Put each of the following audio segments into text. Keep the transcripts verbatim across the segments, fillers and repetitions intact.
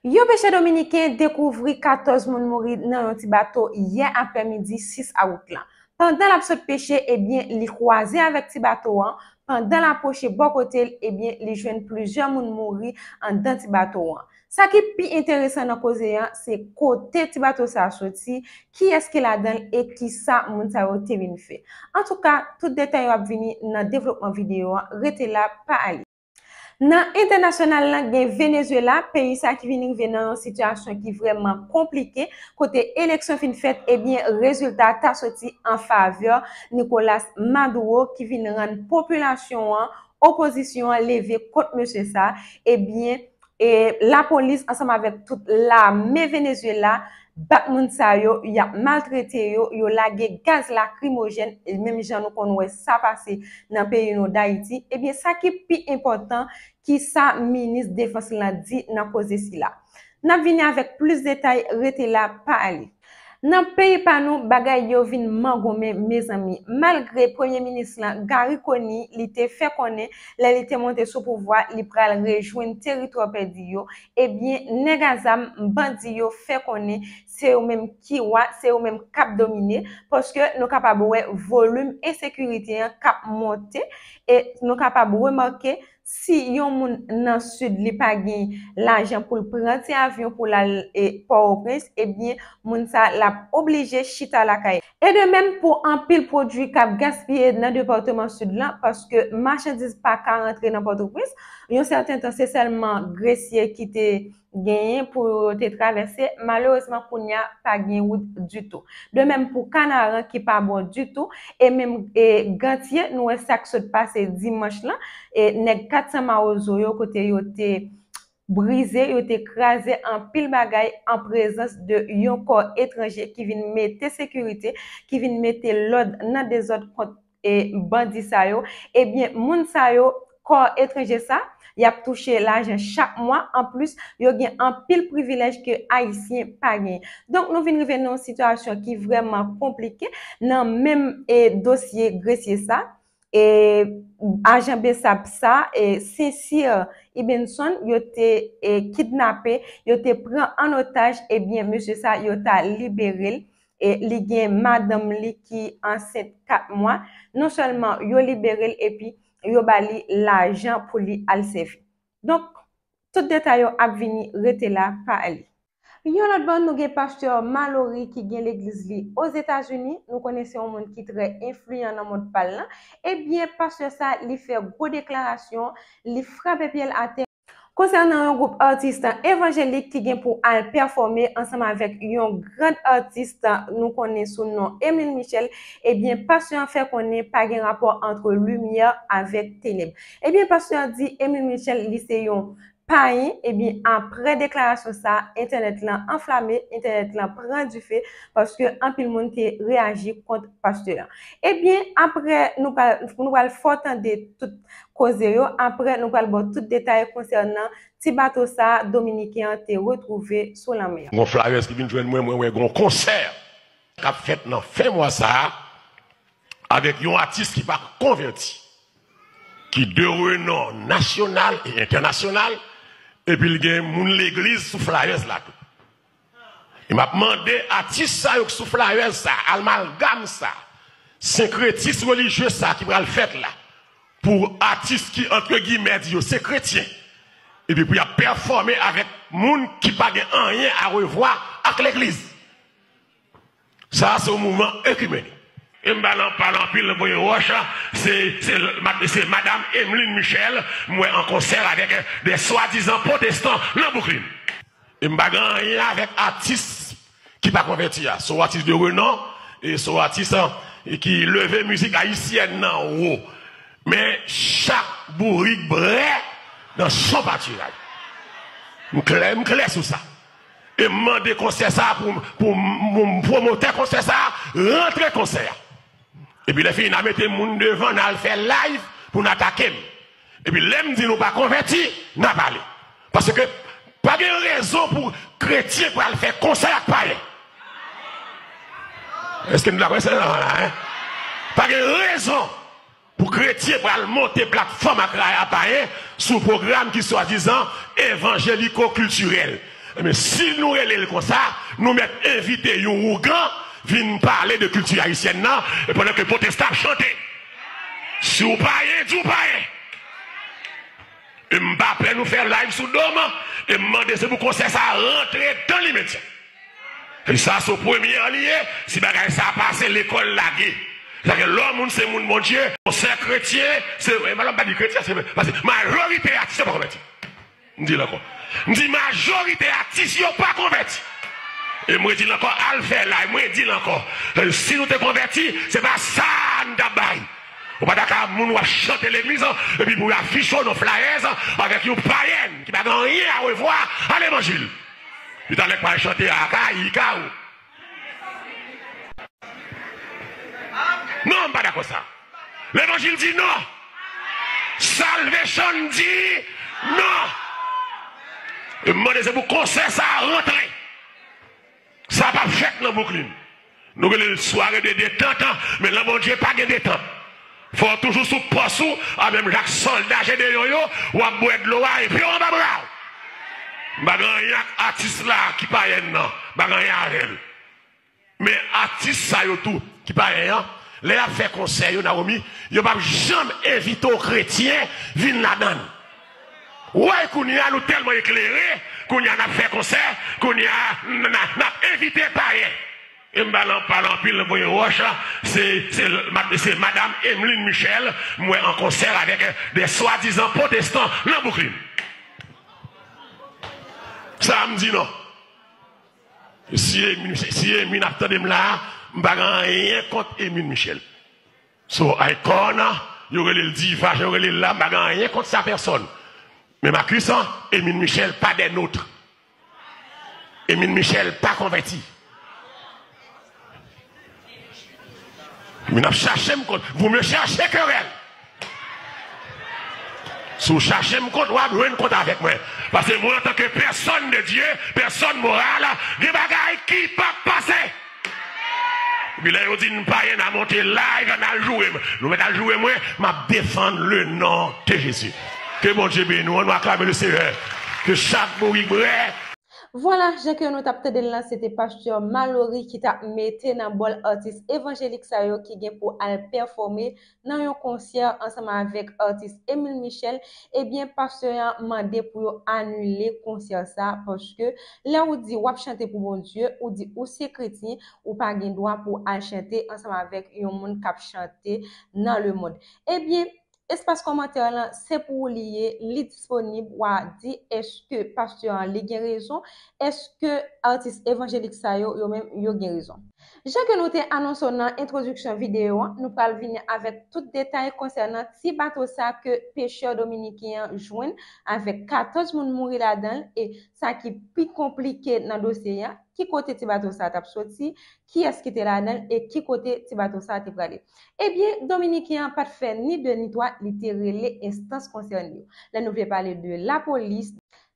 Yon pechè dominiken dekouvri katòz moun mouri nan yon ti bato yè aprèmidi sis awout lan. Pandan l ap sot peche, ebyen, li kwaze avèk ti bato an. Pandan l apwoche bò kote l, ebyen, li jwenn plizyè moun mouri anndan ti bato an. Sa ki pi enteresan nan koze an, se kote ti bato sa a soti, kiyès ki ladan l e kisa moun sa yo te vin fè. Antouka, tout detay yo ap vini nan devlopman videyo an. Rete la, pa ale. Nan entènasyonal lan, gen Venezuela, peyi sa ki vin rive nan yon sitiyasyon ki vrèman konplike, kote eleksyon fin fèt, ebyen, rezilta ta soti an favè Nicolas Maduro, ki vin rann popilasyon an, opozisyon an leve kont mesye sa, ebyen, e lapolis ansanm avèk tout lame Venezuela bat moun sa yo, y ap maltrete yo, yo lage gaz lakrimojèn, e menm jan nou konn wè sa pase nan peyi nou Dayiti. Ebyen, sa ki pi enpòtan, ki sa minis defans lan di nan koze sila? N ap vini avèk plis detay, rete la, pa ale. Nan peyi pa nou, bagay yo vin mangonmen, mezanmi. Malgre premye minis lan, Garry Conille, li te fè konnen, lè li te monte sou pouvwa, li pral rejwenn teritwa pèdi yo, ebyen, nèg a zam, bandi yo fè konnen se yo menm ki wa, se yo menm k ap domine, paske nou kapab wè volim ensekirite an k ap monte, e nou kapab remake si yon moun nan Sid li pa gen lajan pou l pran ti avyon pou l al e, Pòtoprens, ebyen, moun sa l ap oblije chita lakay. E de menm pou anpil pwodui k ap gaspiye nan depatman Sid lan, paske machandiz pa ka rantre nan Pòtoprens. Yon sèten tan, se sèlman Gresye ki te genyen pou yo te travèse. Malerezman, kounye a, pa gen wout ditou. De menm pou Kanaran ki pa bon ditou, e menm e, Gantye, nou wè sa k sot pase dimanch lan, e nèg kat san Mawozo yo, kote yo te brize, yo te kraze anpil bagay an prezans de yon kò etranje ki vin mete sekirite, ki vin mete lòd nan dezòd kont e bandi sa yo, ebyen, moun sa yo, kò etranje sa, y ap touche lajan chak mwa. Anplis, yo gen anpil privilèj ke Ayisyen pa gen. Donk, nou vin rive nan yon sitiyasyon ki vrèman konplike nan menm e dosye Gresye sa. E ajan Besap sa, e Sincere Ibenson, yo te e kidnape, yo te pran an otaj, ebyen, mesye sa, yo ta libere l. E li gen madanm li ki ansent kat mwa. Non sèlman yo libere l, epi yo ba li lajan pou li al sèvi. Donk, tout detay yo ap vini, rete la, pa ale. Yon lòt bò, nou gen pastè Malory ki gen legliz li Ozetazini. Nou konnen se yon moun ki trè enfliyan nan mond pa l lan. Ebyen, pastè sa, li fè gwo deklarasyon, li frape pye l atè. Konsènan yon gwoup atis evanjelik ki gen pou al pèfòme ansanm avèk yon grand atis nou konnen sou non Emeline Michel, ebyen, pastè an fè konnen pa gen rapò ant limyè avèk tenèb. Ebyen, pastè an di Emeline Michel, li se yon payen, ebyen, apre deklarasyon sa, entènèt lan anflame, entènèt lan pran dife, paske anpil moun te reyaji kont pastè an. Ebyen, apre, nou pral, nou pral fè w tande tout koze yo, apre, nou pral ba w tout detay konsènan ti bato sa a Dominiken an te retwouve sou lanmè a. Gon flyers ki vin jwenn mwen, mwen wè gon konsè k ap fèt nan fen mwa sa a avèk yon atis ki pa konvèti, ki de renon nasyonal e entènasyonal, epi l gen moun legliz sou flyers la tou. E m ap mande atis sa yo k sou flyers sa, amalgam sa, senkretis relijye sa ki pral fèt la, pou atis ki, antre gimè, di yo se kretyen, epi pou y ap pèfòme avèk moun ki pa gen anyen a revwa ak legliz. Sa a se yon mouvman ekimenik. E m pa nan pale anpil, nan voye wòch, se, se, se Madanm Emeline Michel, m wè an konsè avèk de swadizan pwotestan nan Brooklyn. E m pa gen anyen avèk atis ki pa konvèti a. Se yon atis de renon, e se yon atis, e, ki leve mizik ayisyèn nan wo. Men chak bourik brè nan son patiray. M klè, m klè sou sa. E m mande konsè sa pou, pou, pou pwomotè konsè sa rantre konsè a. Epi lè fini, n a mete moun devan, n al fè live pou n atake m. Epi lè m di nou pa konvèti, n a pale. Paske pa gen rezon pou kretyen pral fè konsè ak payen. Èske nou dakò? Èske nou dakò la, en? Pa gen rezon pou kretyen pral monte platfòm ak payen sou pwogram ki swadizan evanjeliko-kiltirèl. Ebyen, si nou rele l konsa, nou mèt envite yon ougan vin pale de kilti ayisyèn nan, e pandan ke pwotestan ap chante. Si w payen, di w payen. E m pa pè nou fè live sou do m, e m mande se pou konsè sa rantre dan limedya. E sa se premye an li ye, si bagay sa pase, lekòl lage. Sa ke lè yon moun se moun Bondye, konsè kretyen, se, e, m pa di kretyen, se, paske majorite atis yo pa konvèti. M di l ankò. M di majorite atis yo pa konvèti. E mwen di l ankò, al fè live, mwen di l ankò. E si nou te konvèti, se pa sa n t ap bay. Ou pa ta ka moun w ap chante legliz an, epi pou y afiche w nan flyers an, avèk yon payèn ki pa gen anyen a wevwa a levanjil. Li talè k pral chante Akayika ou. Non, m pa dakò sa. Levanjil di non. Salvation di non. E m mande se pou konsè sa rantre. Sa p ap fèt nan Brooklyn. Nou rele l sware de detant, men nan Bondye pa gen detant. Fò w toujou sou pòs ou, a menm jan ak sòlda Jedeyon yo, w ap bwè dlo a epi w anba bra w. M pa gen anyen ak atis la ki payèn nan. M pa gen anyen avè l. Men atis sa yo tou, ki payèn an, lè y ap fè konsè yo, Nawomi, yo p ap janm envite w kretyen vin ladan l. Ou wè, kounye a, nou tèlman eklere, kounye a, n ap fè konsè, kounye a, n, n, n ap envite payèn. E m pa nan pale anpil, voye wòch, se, se, se madam Emeline Michel, m wè an konsè avèk de swadizan pwotestan nan Brooklyn. Sa a m di non. Si Emeline, si Emeline ap tande m la a, m pa gen anyen kont Emeline Michel. So, Icon, yo rele l diva, jan yo rele l la, m pa gen anyen kont sa pèsòn. Men Marcus, Emeline Michel pa des nôtres. Emeline Michel pa konvèti. Moun ap chache m kont. Vaut mieux chercher querelle. Si w chache m kont, w ap jwenn kont avèk mwen. Paske mwen, antanke pèsòn de Dye, pèsòn moral, gen bagay ki p ap pase. Epi lè yo di n payen, n a monte live, n al joure m. Nou mèt al joure mwen, m ap defann le non de Jezi. Ke Bondye beni w, nou aklame le Seyè. Ke chak bourik brè. Vwala, jan ke nou t ap tande l lan, se te pastè Malory ki t ap mete nan bòl atis evanjelik sa yo ki gen pou al pèfòme nan yon konsè ansanm avèk atis Emeline Michel. Ebyen, pastè an mande pou yo anile konsè sa, paske lè ou di w ap chante pou Bondye, ou di ou se kretyen, ou pa gen dwa pou al chante ansanm avèk yon moun k ap chante nan lemonn. Ebyen, espas kòmantè lan, se pou ou li ye, li disponib, w a di èske pastè an li gen rezon, èske atis evanjelik sa yo, yo menm, yo gen rezon. Jan ke nou te anonse w nan entwodiksyon videyo an, nou pral vini avèk tout detay konsènan ti bato sa ke pechè dominiken an jwenn avèk katòz moun mouri ladan l, e sa ki pi konplike nan dosye a, ki kote ti bato sa t ap soti, kiyès ki te ladan l e ki kote ti bato sa te prale. Ebyen, dominiken an pa t fè ni de ni twa, li te rele enstans konsène yo. Lè nou vle pale de lapolis,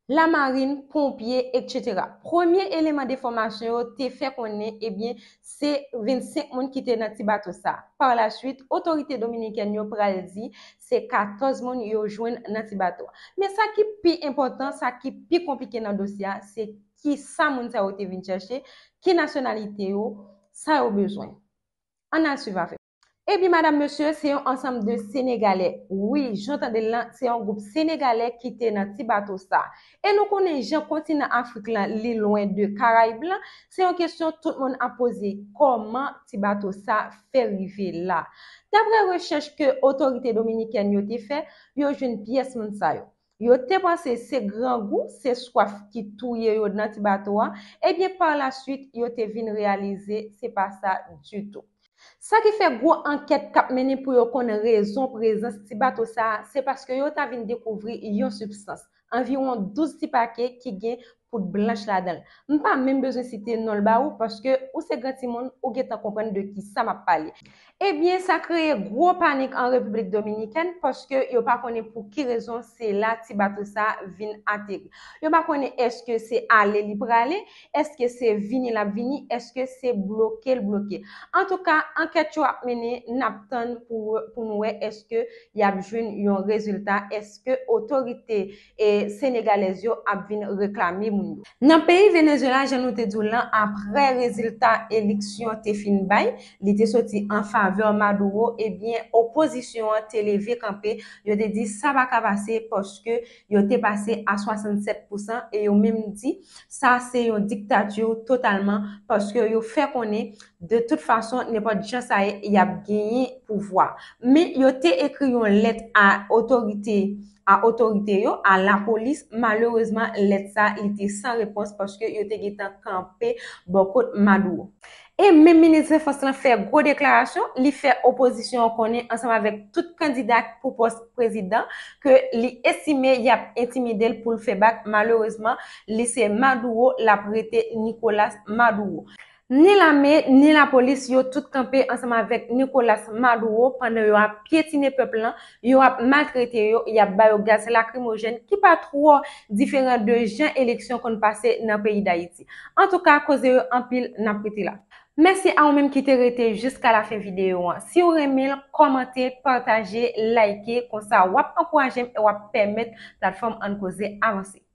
lamarin, ponpye, etsetera. Premye eleman de enfòmasyon yo te fè konnen, ebyen, se vennsenk moun ki te nan ti bato sa. Par la suite, otorite dominikèn yo pral di se katòz moun yo jwenn nan ti bato a. Men sa ki pi enpòtan, sa ki pi konplike nan dosye a, se kisa moun sa yo te vin chèche, ki nasyonalite yo, sa yo bezwen. Ann al swiv avè m. Ebyen, madam, mesye, se yon ansanm de Senegalè. Wi, jan w tande l lan, se yon gwoup Senegalè ki te nan ti bato sa. E nou konnen jan kontinan Afrik lan, li lwen de Karayib lan, se yon kesyon tout moun ap poze, kòman ti bato sa fè rive la? Daprè rechèch ke otorite dominikèn yo te fè, yo jwenn pyès moun sa yo. Yo te panse se grangou, se swaf ki touye yo nan ti bato a, ebyen, par la suite, yo te vin reyalize se pa sa ditou. Sa ki fè gwo ankèt k ap mennen pou yo konn rezon prezans ti bato sa a, se paske yo ta vin dekouvri yon sibstans, anviwon douz ti pake ki gen poud blanch ladan l. M pa menm bezwen site non l ba ou, paske ou se gran timoun, ou gentan konprann de kisa m ap pale. Ebyen, sa kreye gwo panik an Repiblik Dominikèn, paske yo pa konnen pou ki rezon se la ti bato sa a vin ateri. Yo pa konnen èske se ale li prale, èske se vini l ap vini, èske se bloke l bloke. Antouka, ankèt yo ap mennen, n ap tann pou, pou nou wè èske y ap jwenn yon rezilta, èske otorite, e, senegalèz yo ap vin reklame Nan peyi Venezuela, jan nou te di w lan, apre rezilta eleksyon te fin bay, li te soti an favè Maduro, ebyen, opozisyon an te leve kanpe, yo te di sa pa ka pase paske yo te pase a swasannsèt pousan e yo menm di sa se yon diktati totalman paske yo fè konnen de tout fason, nenpòt jan sa ye, y ap genyen pouvwa. Men yo te ekri yon lèt a otorite a otorite yo, a lapolis, malerezman, lèt sa li te san repons paske yo te gentan kanpe bò kot Maduro. E menm minis defans lan fè gwo deklarasyon, li fè opozisyon an konnen ansanm avèk tout kandida pou pòs prezidan ke li estime y ap entimide l pou l fè bak. Malerezman, li se Maduro, l ap rete Nicolas Maduro. Ni lame, ni lapolis, yo tout kanpe ansanm avèk Nicolas Maduro pandan yo ap pyetine pèp lan, yo ap maltrete yo, y ap ba yo gaz lakrimojèn ki pa twò diferan de jan eleksyon konn pase nan peyi Dayiti. Antouka, koze yo anpil, n ap rete la. Mèsi a ou menm ki te rete jiska lafen videyo an. Si w renmen l, kòmante, pataje, like, konsa w ap ankouraje m e w ap pèmèt platfòm Ann Koze avanse.